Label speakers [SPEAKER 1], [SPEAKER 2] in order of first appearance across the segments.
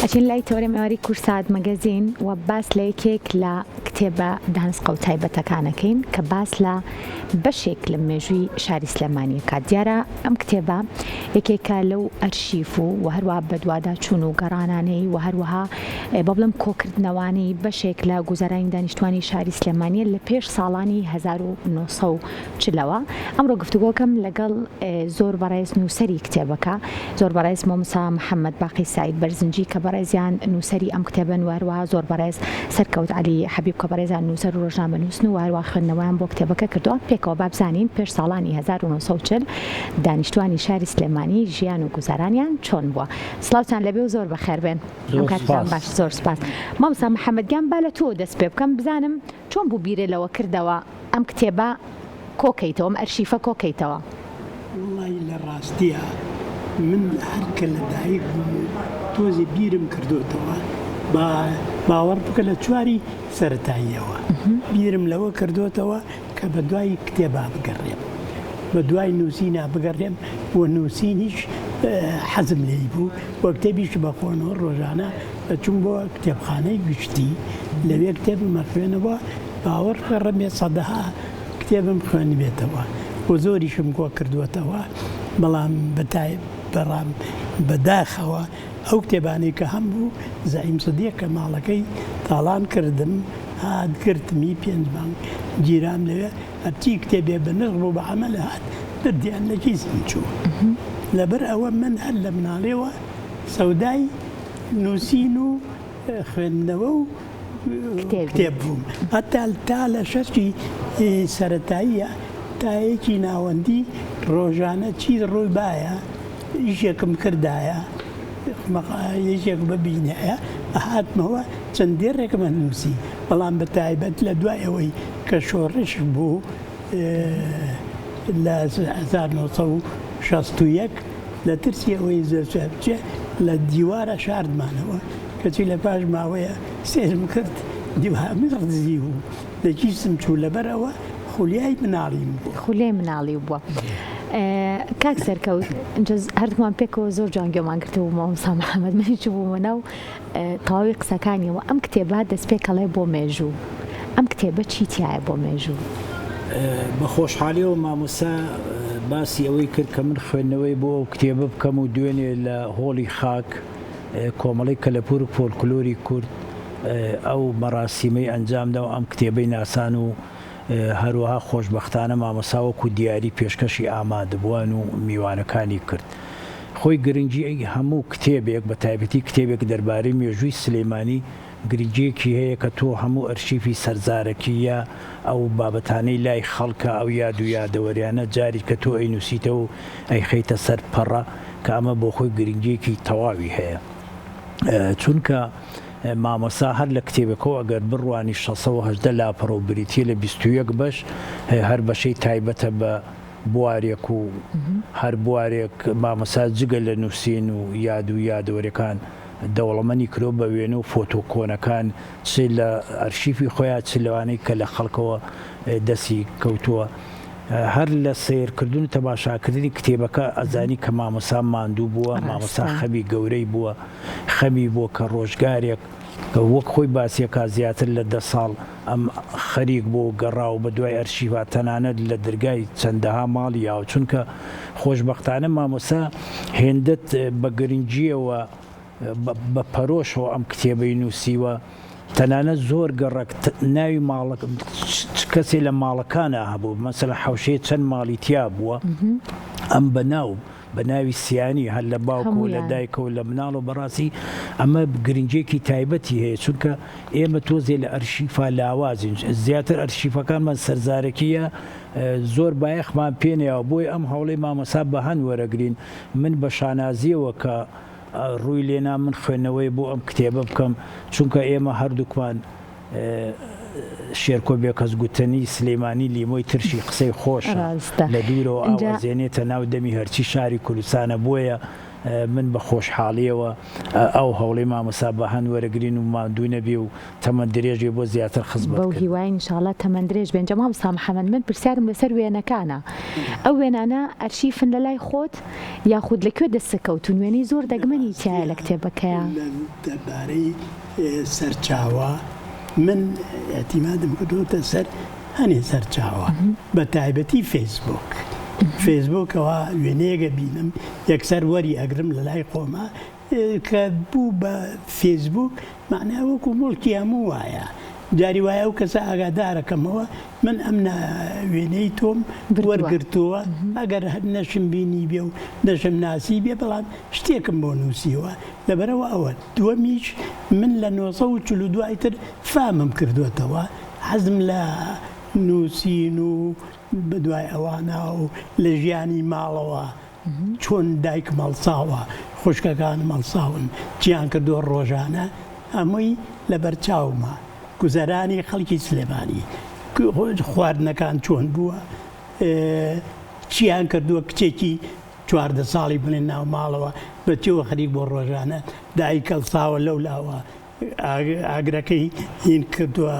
[SPEAKER 1] ئەچین لای تەوەرەی مێواری کورسات مەگەزین و باس لە یەکێک لە کتێبە دانسقە و تایبەتەکانەکەین کە باس لە بەشێک لە مێژووی شاری سلێمانی ئەکات. دیارە ئەم کتێبە یەکێکە لەو ئەرشیف و و هەروەها بەدواداچوون و گەڕانانەی و هەروەها با بڵێم کۆکردنەوانەی بەشێک لە گوزەرانی دانیشتوانی شاری سلێمانیە لە پێش ساڵانی 1940 ەوە. ئەمڕۆ گفتوگۆکەم لەگەڵ زۆر بەڕێز نووسەری کتێبەکە زۆر بەڕێز مامۆستا محەممەد باقی سەعید بەرزنجی کە بەڕێزیان نووسەری ئەم کتێبەن و هەروەها زۆر بەڕێز سەرکەوت عەلی حەبیب کە بەڕێزیان نووسەر و ڕۆژنامەنووسن و هەروەها خوێندنەوەیان بۆ کتێبەکە کردووە. پێکەوە با بزانین پێش ساڵانی 1940 دانیشتوانی شاری سلێمانی ژیان و گوزەرانیان چۆن بووە. سڵاوتان لێبێ و زۆر بەخێربێن.
[SPEAKER 2] زۆر
[SPEAKER 1] کاتتان
[SPEAKER 2] سوپاس.
[SPEAKER 1] باش. زۆر سوپاس. مامۆستا محەممەد گیان با لە تۆوە دەست پێ بکەم بزانم چۆن بوو بیرت لەوە کردەوە ئەم کتێبە کۆ کەیتەوە، ئەم ئەرشیفە کۆ کەیتەوە؟
[SPEAKER 3] وەڵایی لە ڕاستیا من هەر کە لە دایک بووم و تۆزێ بیرم کردۆتەوە با باوەڕ بکە لە چواری سەرەتاییەوە بیرم لەوە کردۆتەوە کە بە دوای کتێبا بگەڕێم بە دوای نووسینا بگەڕێم و نووسینیش حەزم لێی بوو و کتێبیش بە خۆنەوە ڕۆژانە ئەچووم بۆ کتێبخانەی گشتی لەوێ کتێبم ئەخوێنەوە باوەڕ بکە ڕەنگە سەدەها کتێبم خوێندبێتەوە و زۆریشم کۆ کردووەتەوە بەڵام بەڵام بەداخەوە ئەو کتێبانەی کە هەمبوو زەعیم سدیق کە ماڵەکەی تاڵان کردم هات گرتمی پێنج مانگ گیرام لەوێ هەرچی کتێبێ بە نرخ بوو بە عەمەل هات بردیان لە کیسم چوو لەبەر ئەوە من هەر لە مناڵیەوە سەودای نووسین و خوێندنەوە و کتێب بووم هەتا تا لە شەشی سەرەتاییە تا یەکی ناوەندی ڕۆژانە چی ڕووی بایە ئیشێکم کردایە یەکێک ببینایە ئەهاتمەوە چەند دێڕێکم ئەنووسی بەڵام بە تایبەت لە دوای ئەوەی کە شۆڕش بوو لە 1961 لە ترسی ئەوەی زەرچە بچێ لە دیوارە شاردمانەوە کەچی لە پاش ماوەیە سێرم کرد دیوارم ڕزی بوو لە کیسم چوو لەبەر ئەوە خولیای مناڵیم بووە.
[SPEAKER 1] خولیای مناڵی بووە. کاک سەرکەوت هەردووکمان پێکەوە زۆر جوان گوێمان گرتبوو مامۆستا محەممەد منیش چووبوومە ناو تەواوی قسەکانیەوە ئەم کتێبە دەستپێکەڵێ بۆ مێژوو ئەم کتێبە چی تایە بۆ مێژوو؟
[SPEAKER 2] بە خۆشحاڵیەوە مامۆستا باسی ئەوەی کرد کە من خوێندنەوەی بۆ ئەو کتێبە بکەم و دوێنێ لە هۆڵی خاک کۆمەڵەی کەلەپوور و فۆلکلۆری کورد ئەو مەراسیمەی ئەنجامدا و ئەم کتێبەی ناسان و هەروەها خۆشبەختانە مامۆستا وەکو دیاری پێشکەشی ئامادەبووان و میوانەکانی کرد. خۆی گرنگیی هەموو کتێبێک بە تایبەتی کتێبێک دەربارەی مێژووی سلێمانی گرنگییەکی هەیە کە تۆ هەموو ئەرشیفی سەرزارەکی یا ئەو بابەتانەی لای خەڵکە ئەو یاد و یادەوەریانە جاری کە تۆ ئەینووسیتەوە و ئەیخەیتە سەر پەڕە کە ئەمە بۆ خۆی گرنگییەکی تەواوی هەیە چونکە مامۆستا هەر لە کتێبەکەوە ئەگەر بڕوانی 618 لاپەڕە و بریتییە لە 21 بەش هەر بەشەی تایبەتە بە بوارێک و هەر بوارێک مامۆستا جگە لە نووسین و یاد و یادەوەریەکان دەوڵەمەنی کرۆ بە وێنە و فۆتۆ کۆنەکان چ لە ئەرشیفی خۆیان چ لەوانەی کە لە خەڵکەوە دەستی کەوتووە هەر لە سەیرکردن و تەماشاکردنی کتێبەکە ئەزانی کە مامۆستا ماندوو بووە مامۆستا خەمی گەورەی بووە خەمی بووە کە ڕۆژگارێک وەک خۆی باسی ئەکا زیاتر لە دە ساڵ ئەم خەریک بوو و گەڕا و بە دوای ئەرشیفا تەنانەت لە درگای چەندەها ماڵی یاوە چونکە خۆشبەختانە مامۆستا هێندەت بە گرنگییەوە بە پەرۆشەوە ئەم کتێبەی نووسیوە تەنانەت زۆر گەڕەک ناوی ماڵە چ کەسێ لە ماڵەکانا هەبوو مەسەلەن حەوشەیە چەند ماڵی تیا بووە ئەم بە ناو بە ناوی سیانی هەر لە باوک و لە دایکە و لە مناڵ و بەڕاستی ئەمە گرنگیەکی تایبەتی هەیە چونکە ئێمە تۆزێ لە ئەرشیفا لاوازین زیاتر ئەرشیفەکانمان سەرزارەکیە زۆر بایەخمان پێنیاوە بۆی ئەم هەوڵی مامۆسا بە هەند وەرەگرین من بە شانازیەوە کە ڕووی لێنا من خوێندنەوەی بۆ ئەم کتێبە بکەم چونکە ئێمە هەردووکمان شێرکۆ بێکەس گوتەنی سلیمانی لیمۆی ترشی قسەی خۆشە
[SPEAKER 1] ڕاستە
[SPEAKER 2] لە دوورەوە ئاو
[SPEAKER 1] ئینجا
[SPEAKER 2] ئەزێنێتە ناو دەمی هەرچی شاری کوردستانە بۆیە. من بە خۆشحاڵیەوە ئەو هەوڵەی مامۆستا بە هەند وەرەگرین و ماندوو نەبێ و تەمەن درێژ بێ بۆ زیاتر خزمەت
[SPEAKER 1] بەو
[SPEAKER 2] کردن.
[SPEAKER 1] هیوایەین ان شاءاللە تەمەن درێژ بێن. جا مامۆستا محمد من پرسیارم لەسەر وێنەکانە ئەو وێنانە ئەرشیفن لەلای خۆت یاخود لە کوێ دەستت کەوتوون وێنەی زۆر
[SPEAKER 3] لە
[SPEAKER 1] دەگمەنی تیایە لە
[SPEAKER 3] ڕاستیا
[SPEAKER 1] کتێبەکەیا.
[SPEAKER 3] لە دەربارەی سەرچاوە من ئیعتیمادم کردۆتە سەر هەنێ سەرچاوە بە تایبەتی فەیسبووک فەیسبووکەوە وێنەیەک ئەبینم یەکسەر وەری ئەگرم لە لای خۆما کە بوو بە فەیسبووک مەعنای وەکو موڵکی هەموو وایە جاری وایە ئەو کەسە ئاگادارەکەمەوە من ئەم وێنەی تۆم وەرگرتووە ئەگەر هەر نەشم بینی بێ و نەشم ناسی بێ بەڵام شتێکم بۆ نووسیوە لەبەرەوە ئەوە دووەمیش من لە 1942 ئیتر فامم کردوێتەوە حەزم لە نووسین و بەدوای ئەوانە و لە ژیانی ماڵەوە چۆن دایکم هەڵساوە، خوشکەکانم هەڵساون، چیان کردووە ڕۆژانە هەمووی لەبەر چاومە، گوزەرانی خەڵکی سلێمانی، خواردنەکان چۆن بووە، چیان کردووە، کچێکی 14 ساڵی بڵێن ناو ماڵەوە بە چیەوە خەریک بووە ڕۆژانە، دایک هەڵساوە لەو لاوە ئاگرەکەی هین کردووە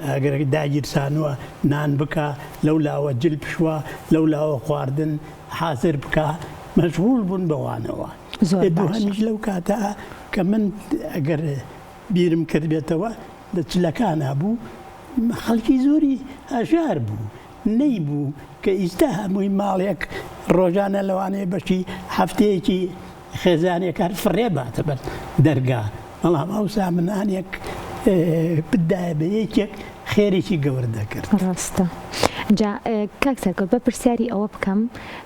[SPEAKER 3] ئاگرەکەی داگیرسانووە نان بکا لەو لاوە جل بشوا لەو لاوە خواردن حازر بکا مەشغوڵ بوون بەوانەوە
[SPEAKER 1] زۆر باشە.
[SPEAKER 3] دووهەمیش لەو کاتە کە من ئەگەر بیرم کردبێتەوە لە چلەکانا بوو خەڵکی زۆری هەژار بوو نەیبوو کە ئیستا هەمووی ماڵێک ڕۆژانە لەوانەیە بەشی هەفتەیەکی خێزانێک هەر فڕێ باتە بەر دەرگا، بەڵام ئەوسا منانێک بدایە بە یەکێک خێرێکی گەورە دەکرد.
[SPEAKER 1] ڕاستە. جا کاک سەرکەوت با پرسیاری ئەوە بکەم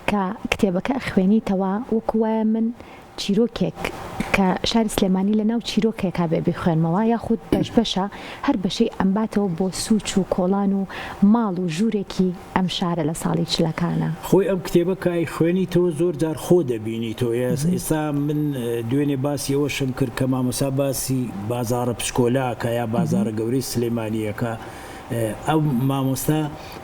[SPEAKER 1] کە کتێبەکە ئەخوێنیتەوە وەکو وایە من چیرۆکێک کە شاری سلێمانی لە ناو چیرۆکێکا بێ بیخوێنمەوە یاخود بەش بەشە هەر بەشەی ئەمباتەوە بۆ سوچ و کۆڵان و ماڵ و ژوورێکی ئەم شارە لە ساڵی چلەکانا.
[SPEAKER 2] خۆی ئەم کتێبە کە ئەیخوێنیتەوە زۆر جار خۆ دەبینیتەوە ئێستا من دوێنێ باسی ئەوەشم کرد کە مامۆستا باسی بازاڕە پچکۆلە ئەکا یا بازاڕە گەورەی سلێمانی ئەکا ئەو مامۆستا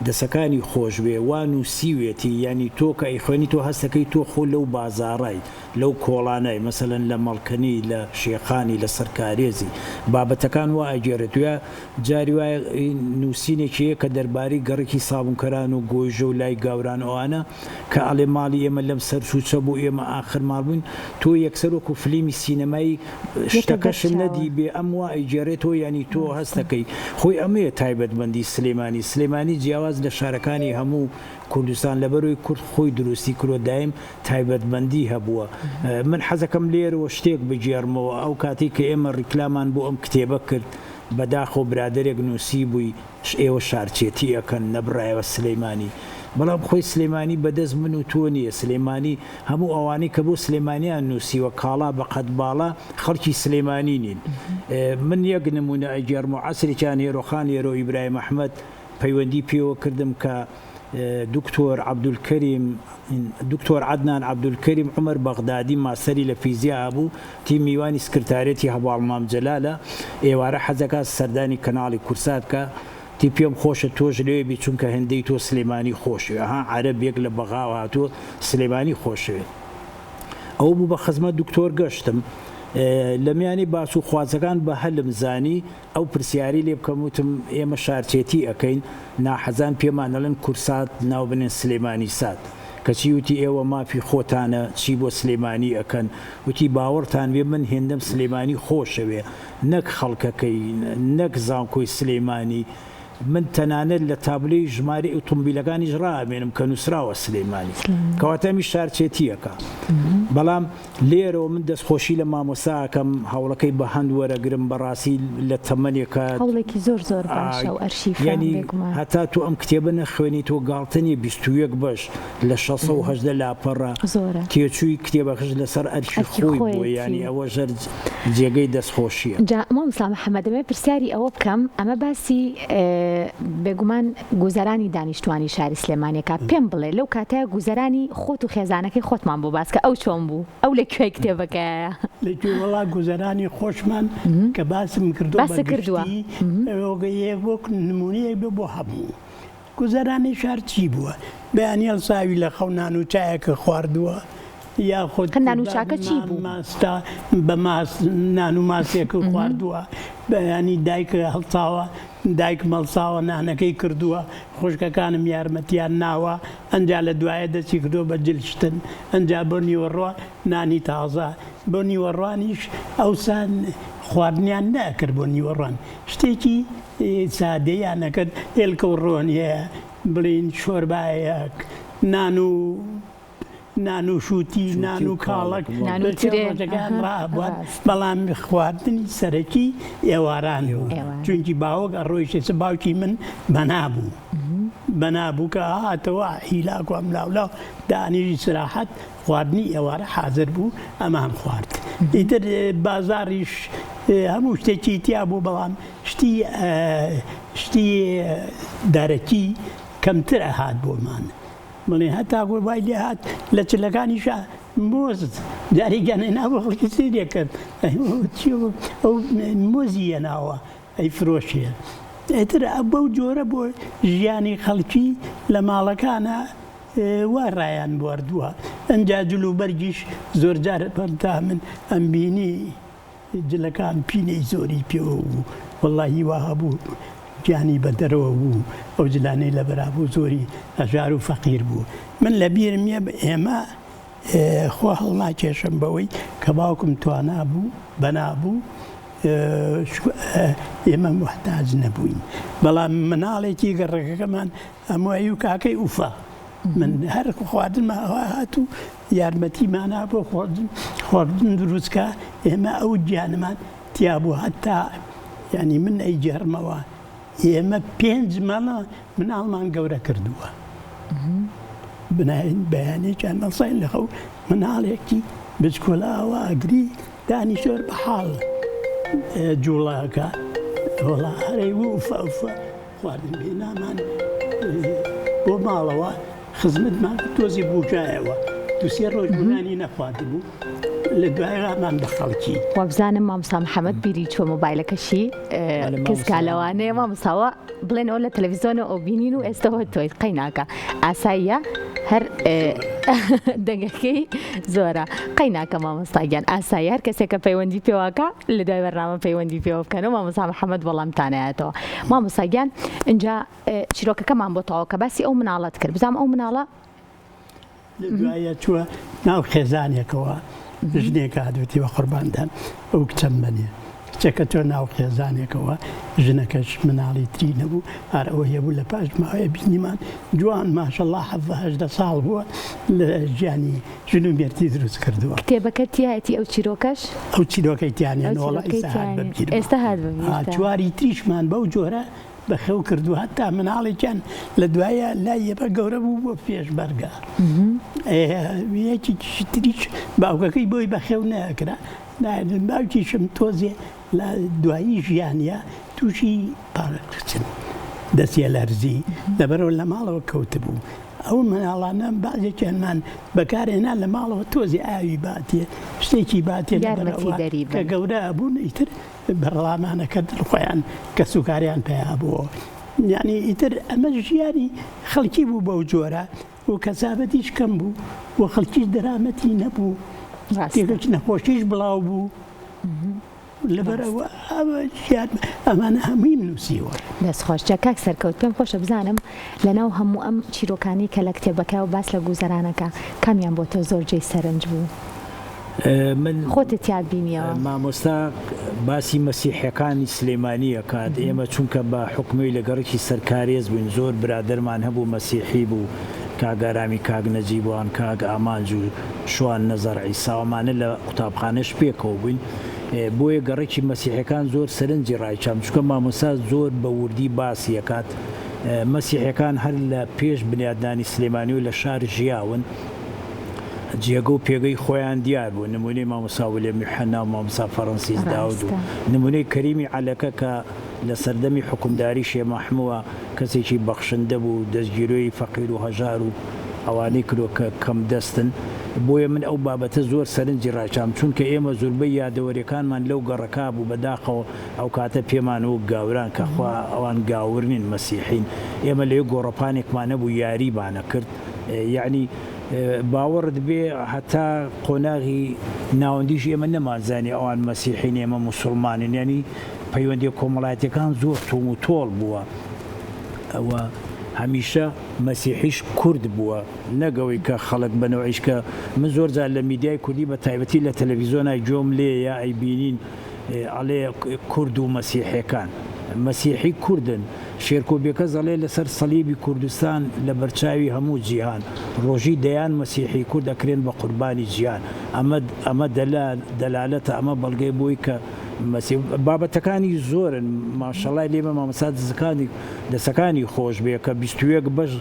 [SPEAKER 2] دەسەکانی خۆش بێ وا نووسیوێتی یانی تۆ کە ئەیخوێنی تۆ هەستەکەی تۆ خۆ لەو بازاڕای لەو کۆڵانای مەسەلەن لە مەڵکەنی لە شێخانی لە سەرکارێزی بابەتەکان وا ئەگێڕێت و یا جاری وایە نووسینێکی هەیە کە دەربارەی گەڕەکی سابوونکەران و گۆیژە و لای گاوران ئەوانە کە ئەڵێ ماڵی ئێمە لەم سەر سووچە بوو ئێمە ئاخر ماڵ بووین تۆ یەکسەر وەکو فلیمی سینەمایی
[SPEAKER 1] یەتە بەر
[SPEAKER 2] شتەکەشت
[SPEAKER 1] چاوت.
[SPEAKER 2] نەدیبێ ئەم وا ئەیگێڕێتەوە یانی تۆ
[SPEAKER 1] ڕاستە.
[SPEAKER 2] هەستەکەی خۆی ئەمەیە تایبەتمەندی سلێمانی سلێمانی جیاواز لە شارەکانی هەموو کوردستان لەبەرئەوەی کورد خۆی دروستی کردوە دایم تایبەتمەندی هەبووە من حەزەکەم لێرەوە شتێک بگێڕمەوە ئەو کاتەی کە ئێمە ڕیکلامان بۆ ئەم کتێبە کرد بەداخەوە برادەرێک نوسیبووی ئێوە شارچێتی ئەکەن نەبرایەوە سلیمانی بەڵام خۆی سلیمانی بەدەست من و تۆ نیە سلیمانی هەموو ئەوانەی کە بۆ سلیمانیان نوسیوە کاڵا بە قەد باڵا خەڵکی سلیمانی نین من یەک نمونە ئەگێڕمەوە عەسرێکیان هێرۆخان هێرۆ ئیبراهیم ئەحمەد پەیوەندی پێوە کردم کە دکتۆر عەبدولکەریم دکتۆر عەدنان عەبدولکەریم عومەر بەغدادی ماستەری لە فیزیا هەبوو تی میوانی سکرتارێتی هەڤاڵ مام جەلالە ئێوارە حەزەکا سەردانی کەناڵی کورسات بکا تی پێم خۆشە تۆش لەوێ بی چونکە هێندەی تۆ سلێمانی خۆشەوێ ئەها عەرەبێک لە بەغاوە هاتووە سلێمانی خۆشەوێ ئەوە بوو بە خزمەت دکتۆر گەشتم لە میانی باس و خوازەکان بە هەلم زانی ئەو پرسیارەی لێ بکەم وتم ئێمە شارچێتی ئەکەین ناحەزان پێمان ئەڵێن کورسات ناو بنێن سلێمانی سات کەچی وتی ئێوە مافی خۆتانە چی بۆ سلێمانی ئەکەن وتی باوەڕتان بێ من هێندەم سلێمانی خۆشەوێ نەک خەڵکەکەی نەک زانکۆی سلێمانی من تەنانەت لە تابلۆی ژمارەی ئوتومبیلەکانیش ڕائەمێنم کە نووسراوە سلێمانی کەواتە ئەمیش شارچێتییەکە بەڵام لێرەوە من دەستخۆشی لە مامۆستا ئەکەم هەوڵەکەی بە هەند وەرەگرم بەڕاستی لە تەمەنێکا
[SPEAKER 1] هەوڵێکی زۆر زۆر باشە و ئەرشیفە
[SPEAKER 2] یانی
[SPEAKER 1] بێگومان.
[SPEAKER 2] هەتا تۆ ئەم کتێبە نەخوێنیتەوە گاڵتە نییە 21 بەش لە 618 لاپەڕە
[SPEAKER 1] زۆرە.
[SPEAKER 2] تێچووی کتێبەکەش لەسەر ئەرکی
[SPEAKER 1] ئەرکی
[SPEAKER 2] خۆی بووە
[SPEAKER 1] خۆیەتی.
[SPEAKER 2] یانی ئەوەش هەر جێگەی دەستخۆشییە.
[SPEAKER 1] جا مامۆستا محەمەد دەمەوێت پرسیاری ئەوە بکەم ئەمە باسی بێگومان گوزەرانی دانیشتوانی شاری سلێمانیەکە پێم بڵێ لەو کاتە گوزەرانی خۆت و خێزانەکەی خۆتمان بۆ باس کە ئەو چۆن بوو ئەو لە کوێی کتێبەکەیە؟
[SPEAKER 3] لە کوێ وەڵا گوزەرانی خۆشمان کە باسم کردووە
[SPEAKER 1] باست
[SPEAKER 3] بە
[SPEAKER 1] کردووە.
[SPEAKER 3] گشتی وەک نموونەیەک بێ بۆ هەموو گوزەرانی شار چی بووە؟ بەیانی هەڵساوی لە خەو نان و چایەکە خواردووە. یاخود
[SPEAKER 1] کە نان و چاکە چی بوو؟
[SPEAKER 3] ماستا بە ماست نان و ماسێک خواردووە بەیانی دایک هەڵساوە دایکم هەڵساوە نانەکەی کردووە خوشکەکانم یارمەتیان ناوە ئەنجا لە دوایە دەستی کردووە بە جل شتن ئەنجا بۆ نیوەڕۆ نانی تازە بۆ نیوەڕوانیش ئەوسا خواردنیان نەئەکرد بۆ نیوەڕوان شتێکی سادەیان ئەکرد هێلکە و ڕۆن هەیە بڵێین شۆربایەک نان و نان و شووتی نان و کاڵەک
[SPEAKER 1] نان و ترێ
[SPEAKER 3] ڕۆژەکان ڕابوان بەڵام خواردنی سەرەکی ئێواران بوو چونکی باوک ئەڕۆیشت باوکی من بەنا بوو بەنا بوو کە هاتەوە هیلاک و ئەملاولا دانیشی ئیسراحەت خواردنی ئێوارە حازر بوو ئەمان خوارد ئیتر بازاڕیش هەموو شتێکی تیا بوو بەڵام شتی شتی دەرەکی کەمتر ئەهات بۆمان بڵێ هەتاکو وای لێ هات لە چلەکانیشا مۆز جارێکیان هێنا بۆ خەڵکی سەیرێ کرد چی ئەو مۆزی هێناوە ئەی فرۆشێ ئیتر بەو جۆرە بۆ ژیانی خەڵکی لە ماڵەکانە وا ڕایان بواردووە ئەنجا جل و بەرگیش زۆرجار تا من ئەمبینی جلەکان پینەی زۆری پێوە بوو وەڵاهی وا هەبوو گیانی بە دەرەوە بوو ئەو جلانەی لەبەرا بوو زۆری هەژار و فەقیر بوو من لە بیرم نیە ئێمە خۆ هەڵناکێشم بەوەی کە باوکم توانا بوو بەنا بوو ئێمە موحتاج نەبووین بەڵام مناڵێکی گەڕەکەکەمان ئەموایی و کاکەی ئوفا من هەر خواردنمە ئەوە هات و یارمەتیمانا بۆ خواردن خواردن دروستکە ئێمە ئەو گیانمان تیا بوو هەتا یعنی من ئەیگێڕمەوە ئێمە پێنج مەڵە مناڵمان گەورە کردووە بناین بەیانێکیان هەڵساین لە خەو مناڵێکی بچکۆلە ئاوا ئەگری دانیشتووە بە حاڵ جوڵەکە وەڵا هەرەی وفە وفە خواردن هێنامان بۆ ماڵەوە خزمەتمان تۆزی بوژایەوە دوسێ ڕۆژ نانی نەخواردبوو لە دوای ڕامان بە خەڵکی.
[SPEAKER 1] وابزانم مامۆستا محەمەد بیری چووە مۆبایلەکەشی کزکا لەوانەیە مامۆستاوە بڵێنەوە لە تەلەڤیزیۆنەوە ئەوبینین و ئێستەوە تۆی قەیناکە ئاساییە هەر دەنگەکەی زۆرە قەیناکە مامۆستا گیان ئاسایی هەر کەسێکە پەیوەندی پێواکە لە دوای بەرنامە پەیوەندی پێوە بکەنەوە مامۆستا محەممەد وەڵامتانایەتەوە مامۆستا گیان اینجا چیرۆکەکەمان بۆ تەواو کە باسی ئەو مناڵەت کرد بزانم ئەو مناڵە
[SPEAKER 3] لە دوایە چووە ناو خێزانێکەوە ژنێک هاتوتی بە قورباندان ئەو کچەم بەنێ کچەکە چۆ ناو خێزانێکەوە ژنەکەش مناڵی تری نەبوو هەر ئەوە هەبوو لە پاش ماوەیە بینیمان جوان ماشەڵڵا حەڤدە هەژدە ساڵ بووە لە ژیانی ژن و مێردی دروست کردووە.
[SPEAKER 1] کتێبەکە تیایەتی ئەو چیرۆکەش؟
[SPEAKER 3] ئەو چیرۆکەی تیانە نۆڵە ئیستا هات بە بیرمە.
[SPEAKER 1] ئێستا هات بە بیرتە.
[SPEAKER 3] چواری تریشمان بەو جۆرە بەخێو کردووە هەتا مناڵێکیان لە دوایە لای ئێمە گەورە بوو بۆ پێشمەرگە یەکێکی تریش باوکەکەی بۆی بەخێو نەکرا باوکیشم تۆزێ لە دوایی ژیانە تووشی پارکچن دەستیە لەرزی لەبەرەوە لە ماڵەوە کەوتبوو ئەو مناڵانە بازێکیانمان بەکارهێنا لە ماڵەوە تۆزی ئاوی باتێ شتێکی باتێ کە گەورە بوون ئیتر بەڕڵامانەکردن خۆیان کەسوکاریان پەیا بووە یعنی ئیتر ئەمە ژیانی خەڵکی بوو بەو جۆرە و کەسابەتیش کەم بوو و خەڵکیش دەرامەتی نەبوو تێکەچ نەخۆشیش بڵاو بوو لەبەرئەوە ئەمانە هەموویم نووسیوە.
[SPEAKER 1] دەست خۆش جا کاک سەرکەوت پێم خۆشە بزانم لەناو هەموو ئەم چیرۆکانەی کە لە کتێبەکە و باس لە گوزەرانەکە کامیان بۆ تۆ زۆر جێی سەرنج بوو؟
[SPEAKER 2] من
[SPEAKER 1] خۆتت تیا بینیەوە؟
[SPEAKER 2] مامۆستا باسی مەسیحیەکانی سلێمانی ئەکات ئێمە چونکە بە حوکمەی لە گەڕەکی سەرکارێز بووین زۆر برادەرمان هەبوو مەسیحی بوو کاک ئارامی کاک نەجیب وان کاک ئامانج و شوان نەزەر عیسا ئەمانە لە قوتابخانەش پێکەوە بووین بۆیە گەڕەکی مەسیحیەکان زۆر سەرنجی ڕایکشام چونکە مامۆستا زۆر بە وردی باسی ئەکات مەسیحیەکان هەر لە پێش بنیادنانی سلێمانی و لە شار ژیاون جێگە و پێگەی خۆیان دیار بوو، نموونەی مامۆستا ولیەم یوحەنا و مامۆستا فەڕەنسیس داود و نموونەی کەریمی عەلەکە کە لە سەردەمی حوکمداری شێ مەحمووە کەسێکی بەخشندە بوو، دەستگیرۆی فەقیر و هەژار و ئەوانەی کردووە کە کەمدەستن. بۆیە من ئەو بابەتە زۆر سەرنجی ڕاکشام، چونکە ئێمە زوربەی یادەوەریەکانمان لەو گەڕەکە بوو، بەداخەوە ئەو کاتە پێمان وت گاوران کە خوا ئەوان گاور نین مەسیحین، ئێمە لەوێ گۆڕەپانێکمان هەبوو یاریمان ئەکرد، یەعنی. باوەڕت بێ هەتا قۆناغی ناوەندیش ئێمە نەمانزانی ئەوان مەسیحین ئێمە موسوڵمانین یانی پەیوەندیە کۆمەڵایەتیەکان زۆر توم و تۆڵ بووە و هەمیشە مەسیحیش کورد بووە نەک ئەوەی کە خەڵک بە نەوعیش کە من زۆر جار لە میدیای کوردی بە تایبەتی لە تەلەفیزۆنا گوێم لێیە یا ئەیبینین ئەڵێ کورد و مەسیحێکان مەسیحی کوردن شێرکۆ بێکەس ئەڵێ لەسەر سەلیبی کوردستان لە بەرچاوی هەموو جیهان ڕۆژی دەیان مەسیحی کورد ئەکرێن بە قوربانی جیهان ئەمە ئەمە دەلالەتە ئەمە بەڵگەیە بۆی کە مەسیح بابەتەکانی زۆرن ماشەڵای لێ بێ مامۆستا دزەکانی دەسەکانی خۆش بێ کە 21 بەش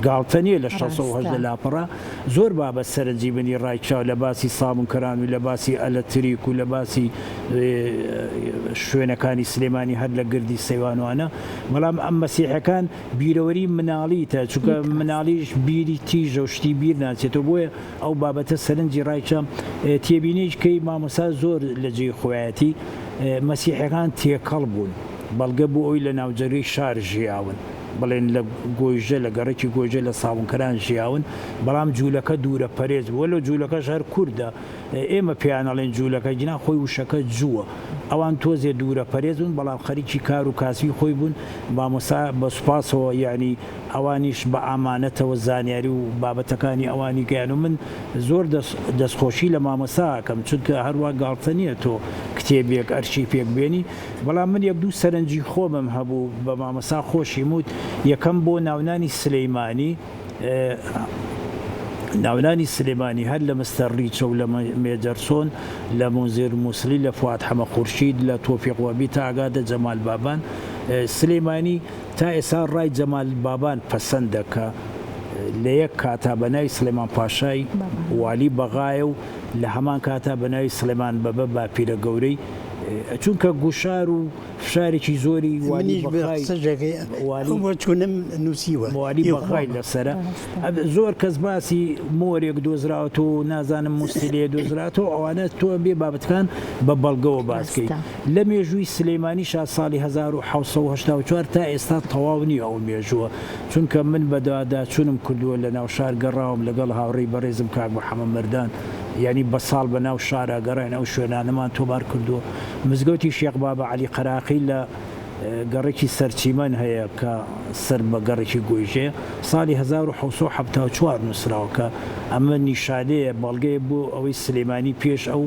[SPEAKER 2] گاڵتە نییە لە 618
[SPEAKER 1] ڕاستە.
[SPEAKER 2] لاپەڕە زۆر بابەت سەرنجی منی ڕایکشاو لە باسی سابونکەران و لە باسی ئەلەتریک و لە باسی شوێنەکانی سلێمانی هەر لە گردی سەیوانوانە بەڵام ئەم مەسیحەکان بیرەوەری مناڵیتە چونکە مناڵیش بیری تیژە و شتی بیر ناچێتەوە بۆیە ئەو بابەتە سەرنجی ڕایکشام تێبینیش کەی مامۆستا زۆر لە جێی خۆیەتی مەسیحەکان تێکەڵ بوون بەڵگە بۆ ئەوی لە ناوجەرگەی شار ژیاون بڵێن لە گۆیژە لە گەڕەکی گۆیژە لە سابونکەران ژیاون بەڵام جوولەکە دوورە پەرێز بوو وەلۆ جوولەکەش هەر کوردە ئێمە پێیان ئەڵێن جوولەکە گینا خۆی وشەکە جووە ئەوان تۆزێ دوورە پەرێز بوون بەڵام خەریکی کار و کاسبی خۆی بوون مامۆستا بە سوپاسەوە یەعنی ئەوانیش بە ئامانەتەوە زانیاری و بابەتەکانی ئەوانی گەیان و من زۆر دەستخۆشی لە مامۆستا ئەکەم چونکە هەروا گاڵتە نییە تۆ کتێبێک ئەرشیفێک بێنی بەڵام من یەک دوو سەرنجی خۆمم هەبوو بە مامۆستا خۆشیم وت یەکەم بۆ ناونانی سلیمانی ناونانی سلێمانی هەر لە مستەر ڕیچە و لە مێجەرسۆن لە مونزیر موسڵی لە فواد حەمە خورشید لە تۆفیق وەهبی تا ئەگاتە جەمال بابان سلێمانی تا ئێستا ڕای جەمال بابان پەسەندە کە لە یەک کاتا بە ناوی سڵێمان پاشای والی بەغایە و لە هەمان کاتا بە ناوی سڵێمان بەبە باپیرە گەورەی چونکە گوشار و فشارێکی زۆری والی
[SPEAKER 3] منیش بە
[SPEAKER 2] بەغای
[SPEAKER 3] قسەشەکەی
[SPEAKER 2] والی
[SPEAKER 3] ئەو بۆچوونەم نووسیوە
[SPEAKER 2] والی
[SPEAKER 3] هی
[SPEAKER 2] بەغای
[SPEAKER 3] خۆمە.
[SPEAKER 2] لەسەرە زۆر کەس باسی مۆرێک دۆزراوەتەوە و نازانم موسیلەیە دۆزراوەتەوە ئەوانە تۆ بێ بابەتەکان بە بەڵگەوە باس کەی
[SPEAKER 1] ڕاستە.
[SPEAKER 2] لە مێژووی سلەیمانیشا ساڵی 1784 تا ئێستا تەواو نییە ئەو مێژووە چونکە من بەدواداچوونم کردووە لە ناو شار گەڕاوم لەگەڵ هاوڕێی بەڕێزم کاک محەمەد مەردان یانی بە ساڵ بە ناو شارا گەڕاین ئەو شوێنانەمان تۆمار کردووە مزگەوتی شێخ بابە عەلی قەراقی لە گەڕەکی سەرچیمەن هەیە کە سەر بە گەڕەکی گۆیژەیە ساڵی 1774 نووسراوە کە ئەمە نیشانەیە بەڵگەیە بۆ ئەوەی سلێمانی پێش ئەو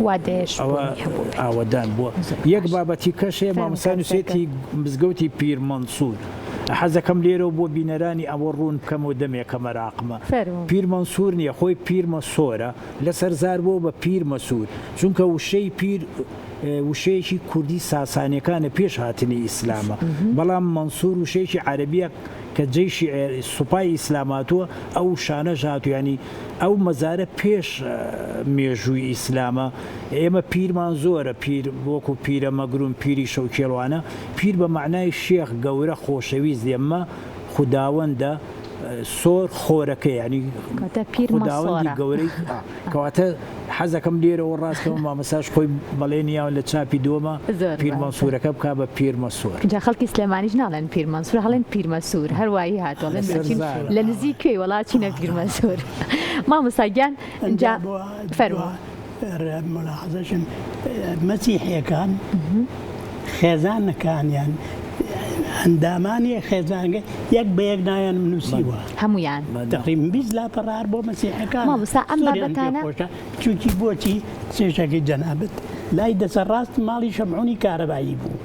[SPEAKER 1] وادەیەش
[SPEAKER 2] ئەوە
[SPEAKER 1] بوونی هەبووبێت.
[SPEAKER 2] ئاوەدان بووە.
[SPEAKER 1] زۆر
[SPEAKER 2] یەک
[SPEAKER 1] باش.
[SPEAKER 2] بابەتی کەش هەیە
[SPEAKER 1] فەرموو
[SPEAKER 2] مامۆستا
[SPEAKER 1] کاک
[SPEAKER 2] نووسێتی
[SPEAKER 1] سەرکەوت.
[SPEAKER 2] مزگەوتی پیر مەنسوور حەزەکەم لێرەوە بۆ بینەرانی ئەوە ڕوون بکەمەوە دەمێکە مەراقمە.
[SPEAKER 1] فەرموو.
[SPEAKER 2] پیر مەنسوور نییە خۆی پیر مەسۆرە لەسەر زار بووە بە پیر مەسوور چونکە وشەی پیر وشەیەکی کوردی ساسانیەکانە پێش هاتنی ئیسلامە بەڵام مەنسوور وشەیەکی عەرەبیە کە جەیشی سوپای ئیسلام هاتووە ئەو وشانەش هاتوو یانی ئەو مەزارە پێش مێژووی ئیسلامە ئێمە پیرمان زۆرە پیر وەکو پیرە مەگرون پیری شەوکێڵوانە پیر بە مەعنای شێخ گەورە خۆشەویست ئێمە خوداوەندە سۆر خۆرەکە یانی
[SPEAKER 1] کەواتە پیر
[SPEAKER 2] خوداوەندی
[SPEAKER 1] مەسۆرە.
[SPEAKER 2] گەورەی کەواتە حەزەکەم لێرەوە ڕاستکەمەوە مامۆستاش خۆی بەڵێنی یاوە لە چاپی دووەما
[SPEAKER 1] زۆر
[SPEAKER 2] پیر
[SPEAKER 1] باشە.
[SPEAKER 2] مەنسوورەکە بکا بە پیر مەسۆر.
[SPEAKER 1] جا خەڵکی سلێمانیش ناڵێن پیر مەنسوور هەڵێن پیر مەسوور هەر وایی هاتووە ئەڵێن
[SPEAKER 2] لەسەر
[SPEAKER 1] دەچین
[SPEAKER 2] زارە.
[SPEAKER 1] لە نزیک کوێی وەڵا چینە پیر مەسوور مامۆستا گیان
[SPEAKER 3] ئەنجا
[SPEAKER 1] جا
[SPEAKER 3] بۆ
[SPEAKER 1] فەرموو.
[SPEAKER 3] دوا ملاحەزەشم مەسیحیەکان خێزانەکانیان ئەندامانی خێزانگە یەک بە یەک ناویانم نووسیوە.
[SPEAKER 1] هەموویان.
[SPEAKER 3] تەقریبەن 20 لاپەڕە هەر بۆ مەسیحەکانە.
[SPEAKER 1] مامۆستا ئەم
[SPEAKER 3] زۆریان پێ
[SPEAKER 1] بابەتانە.
[SPEAKER 3] خۆشە چونکی بۆچی قسەشەکەی جەنابت لای دەسە ڕاست ماڵی شەمعونی کارەبایی بوو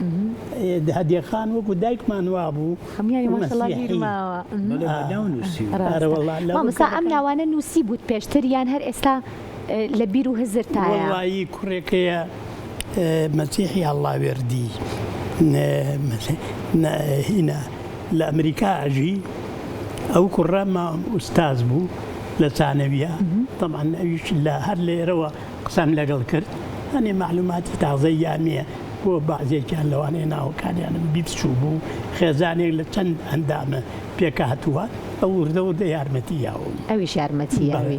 [SPEAKER 3] هەدیەخان وەکو دایکمان وابوو
[SPEAKER 1] هەموویانی ماشەڵا بیر
[SPEAKER 3] مەسیحی
[SPEAKER 1] ماوە.
[SPEAKER 2] بەڵێ بە ناو نووسیوە.
[SPEAKER 1] ڕاستە
[SPEAKER 3] ئەرەوەڵا لە
[SPEAKER 1] مامۆستا ئەم
[SPEAKER 3] ڕووکەرەکان.
[SPEAKER 1] ناوانە نووسیبووت پێشتر یان هەر ئێستا لە بیر و هزرتایە؟
[SPEAKER 3] وەڵایی کوڕێکەیە مەسیحی ئەڵڵاوێردی هینا لە ئەمریکا ئەژی ئەو کوڕە ما ئوستاز بوو لە سانەویە تەبعەن ئەویش لە هەر لێرەوە قسەم لەگەڵ کرد هەنێ مەعلوماتی تازەی یانە بۆ بەعزێکیان لەوانەیە ناوەکانیانم بیر چوو بوو خێزانێک لە چەند ئەندامە پێکهاتووە. ئەو وردە وردە یارمەتی یاوم.
[SPEAKER 1] ئەویش یارمەتی یاوی.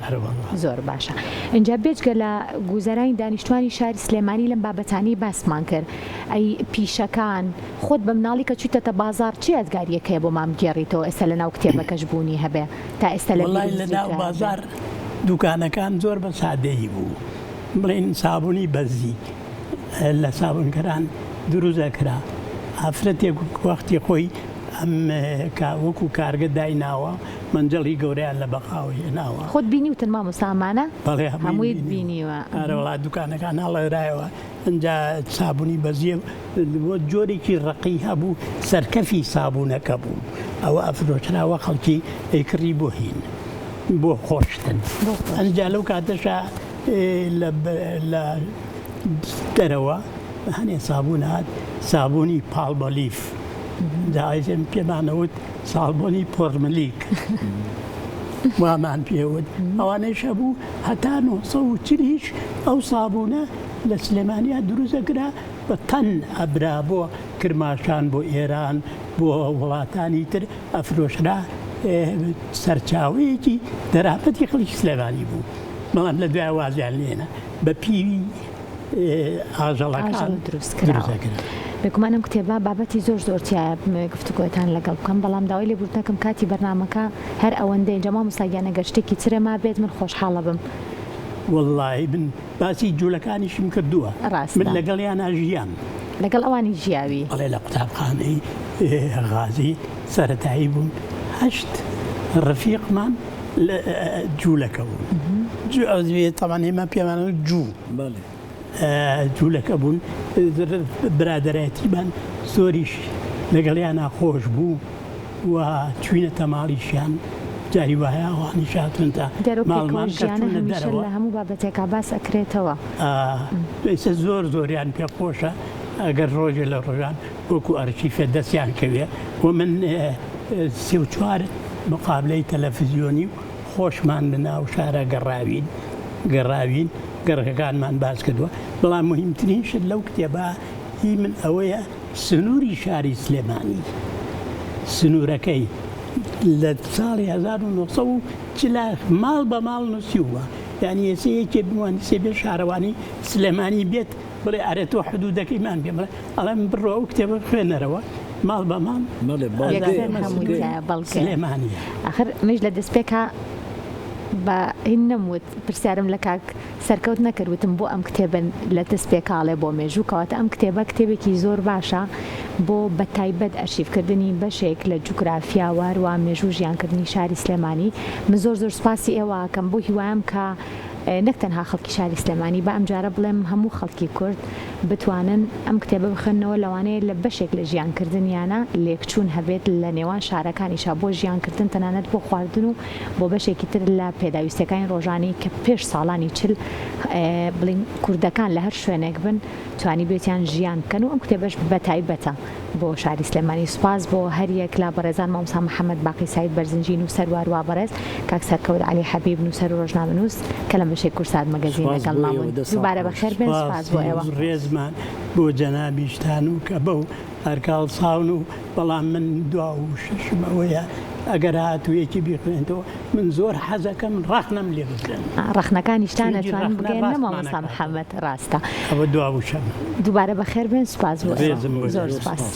[SPEAKER 1] زۆر باشە. ئینجا بێجگە لە گوزەرانی دانیشتوانی شاری سلێمانی لەم بابەتانەی باسمان کرد، ئەی پیشەکان، خۆت بە مناڵی کە چویتەتە بازاڕ چ یادگاریەک هەیە بۆمان بگێڕیتەوە ئێستا لە ناو کتێبەکەش بوونی هەبێ تا ئێستا لە
[SPEAKER 3] وەڵای
[SPEAKER 1] بیرم
[SPEAKER 3] لە ناو
[SPEAKER 1] زیندوو هەبێ؟
[SPEAKER 3] بازاڕ دوکانەکان زۆر بە سادەیی بوو بڵێین سابونی بەزی لە سابونکەران دروست ئەکرا ئافرەتێک وەختی خۆی ئەم کە وەکو کارگە دایناوە مەنجەڵی گەورەیان لە بەغاوە هێناوە.
[SPEAKER 1] خۆت بینیوتن مامۆستا ئەمانە؟
[SPEAKER 3] بەڵێ هەموویم
[SPEAKER 1] هەموویت
[SPEAKER 3] بینیوە.
[SPEAKER 1] بینیوە.
[SPEAKER 3] ئەرێ وەڵا دوکانەکان هەڵێرایەوە ئینجا سابونی بەزیە بۆ جۆرێکی ڕەقی هەبوو سەرکەفی سابونەکە بوو ئەوە ئەفرۆشراوە خەڵکی ئەیکڕی بۆ هین بۆ خۆشتن ئەنجا لەو کاتەشا لە دەرەوە هەنێ سابون هات سابونی پاڵبەلیف داعشم پێمانەوت ساڵبۆنی پۆرملیک وامان پێوت ئەوانەیش هەبوو هەتا 940 ئەو سابونە لە سلێمانیا دروست ئەکرا بە تەن ئەبرا بۆ کرماشان بۆ ئێران بۆ وڵاتانی تر ئەفرۆشرا سەرچاوەیەکی دەرامەتی خەڵکی سلێمانی بوو بەڵام لە دوای وازیان لێنا بە پیوی ئاژەڵەکان
[SPEAKER 1] دروست کراوە. بێگومان ئەم کتێبە بابەتی زۆر زۆر تیایە بمەوێ گفتوگۆتان لەگەڵ بکەم بەڵام داوای لێبوردنەکەم کاتی بەرنامەکە هەر ئەوەندەیە جا مامۆستا گیان ئەگەر شتێکی ترە مابێت من خۆشحاڵەبم.
[SPEAKER 3] وەڵڵاهی من باسی جولەکانیشم کردووە
[SPEAKER 1] ڕاستە.
[SPEAKER 3] من لەگەڵیانا ژیام.
[SPEAKER 1] لەگەڵ ئەوانی ژیاوی؟
[SPEAKER 3] بەڵێ لە قوتابخانەی غازی سەرەتایی بووم هەشت ڕەفیقمان لە جولەکە بوون تەبعەن ئێمە پێمان جوو
[SPEAKER 2] بەڵێ.
[SPEAKER 3] جولەکە بوون برادەرایەتیمان زۆریش لەگەڵیانا خۆش بوو. و چوینەتە ماڵیشیان جاری وایە ئەوانیش هاتونتە
[SPEAKER 1] دیارە پێکەوە
[SPEAKER 3] ماڵمان کە
[SPEAKER 1] ژیانە
[SPEAKER 3] چونە
[SPEAKER 1] هەمیشە
[SPEAKER 3] دەرەوە
[SPEAKER 1] لە هەموو بابەتێکا باس ئەکرێتەوە.
[SPEAKER 3] ئێستا زۆر زۆریان پێ خۆشە ئەگەر ڕۆژێ لە ڕۆژان وەکو ئەرشیفێ دەستیان کەوێ و من سێ و چوار مقابلەی تەلەفزیۆنی و خۆشمان لە ناو شارە گەڕاوین گەڕاوین گەڕەکەکانمان باس کردووە بەڵام مهمترین شت لەو کتێبە هی من ئەوەیە سنووری شاری سلێمانی سنوورەکەی لە ساڵی 1940 ماڵ بە ماڵ نووسیومە یانی ئێستا یەکێ بموانیسێ بێ شارەوانی سلێمانی بێت بڵێ ئەرێ تۆ حدودەکەیمان پێ بڵێ ئەڵێم بڕۆ ئەو کتێبە بخوێنەرەوە ماڵ بە ماڵ
[SPEAKER 2] بەڵێ بەڵگەیە
[SPEAKER 1] یەکسەر هەمووی
[SPEAKER 2] بەڵگەیە.
[SPEAKER 1] تیایە بەڵگەیە.
[SPEAKER 3] سلێمانیە.
[SPEAKER 1] ئاخر منیش لە دەستپێکا بە هین نەموت پرسیارم لە کاک سەرکەوت نەکرد وتم بۆ ئەم کتێبە لە دەستپێکاڵێ بۆ مێژوو کەواتە ئەم کتێبە کتێبێکی زۆر باشە بۆ بەتایبەت ئەرشیفکردنی بەشێک لە جوگرافیا و هەروا مێژوو ژیانکردنی شاری سلێمانی من زۆر زۆر سوپاسی ئێوە ئەکەم بۆ هیوایم کە نەک تەنها خەڵکی شاری سلێمانی با ئەمجارە بڵێم هەموو خەڵکی کورد بتوانن ئەم کتێبە بخوێننەوە لەوانەیە لە بەشێک لە ژیانکردنیانە لێکچوون هەبێت لە نێوان شارەکانیشا بۆ ژیانکردن تەنانەت بۆ خواردن و بۆ بەشێکی تر لە پێداویستیەکانی ڕۆژانەی کە پێش ساڵانی 40 بڵین کوردەکان لە هەر شوێنێک بن توانیبێتیان ژیان بکەن و ئەم کتێبەش بە تایبەتە بۆ شاری سلێمانی سوپاس بۆ هەر یەک لە بەڕێزان مامۆستا محەمەد باقی سەعید بەرزنجی نووسەر و هەروا بەڕێز کاک سەرکەوت عەلی حەبیب نووسەر و ڕۆژنامەنووس کە لەم بەشەی کوردسات مەگەزین
[SPEAKER 2] سوپاس بۆ
[SPEAKER 1] لەگەڵمان
[SPEAKER 2] ئێوە
[SPEAKER 1] بوون
[SPEAKER 2] دەستان
[SPEAKER 1] دووبارە
[SPEAKER 2] خۆش.
[SPEAKER 1] بەخێر بێن سوپاس بۆ ئێوە.
[SPEAKER 3] سوپاسی ڕێزمان بۆ جەنابیشتان و کە بەو ئەرکاڵساون و بەڵام من دوا وشەشم ئەوەیە ئەگەر هاتوو یەکی بیخوێنتەوە من زۆر حەزەکەم ڕەخنەم لێ بگرن.
[SPEAKER 1] ڕەخنەکانیشتان
[SPEAKER 3] چونکی
[SPEAKER 1] ئەتوانن
[SPEAKER 3] ڕەخنە
[SPEAKER 1] بگەیەننە
[SPEAKER 3] ڕاستمان
[SPEAKER 1] مامۆستا
[SPEAKER 3] ئەکاتەوە.
[SPEAKER 1] محەمەد ڕاستە.
[SPEAKER 3] ئەوە دوا وشەمە.
[SPEAKER 1] دووبارە بەخێر بێن سوپاس بۆ ئێوە
[SPEAKER 3] ڕێزم بۆ
[SPEAKER 1] زۆر
[SPEAKER 3] زۆر
[SPEAKER 1] سوپاس.
[SPEAKER 3] سوپاس.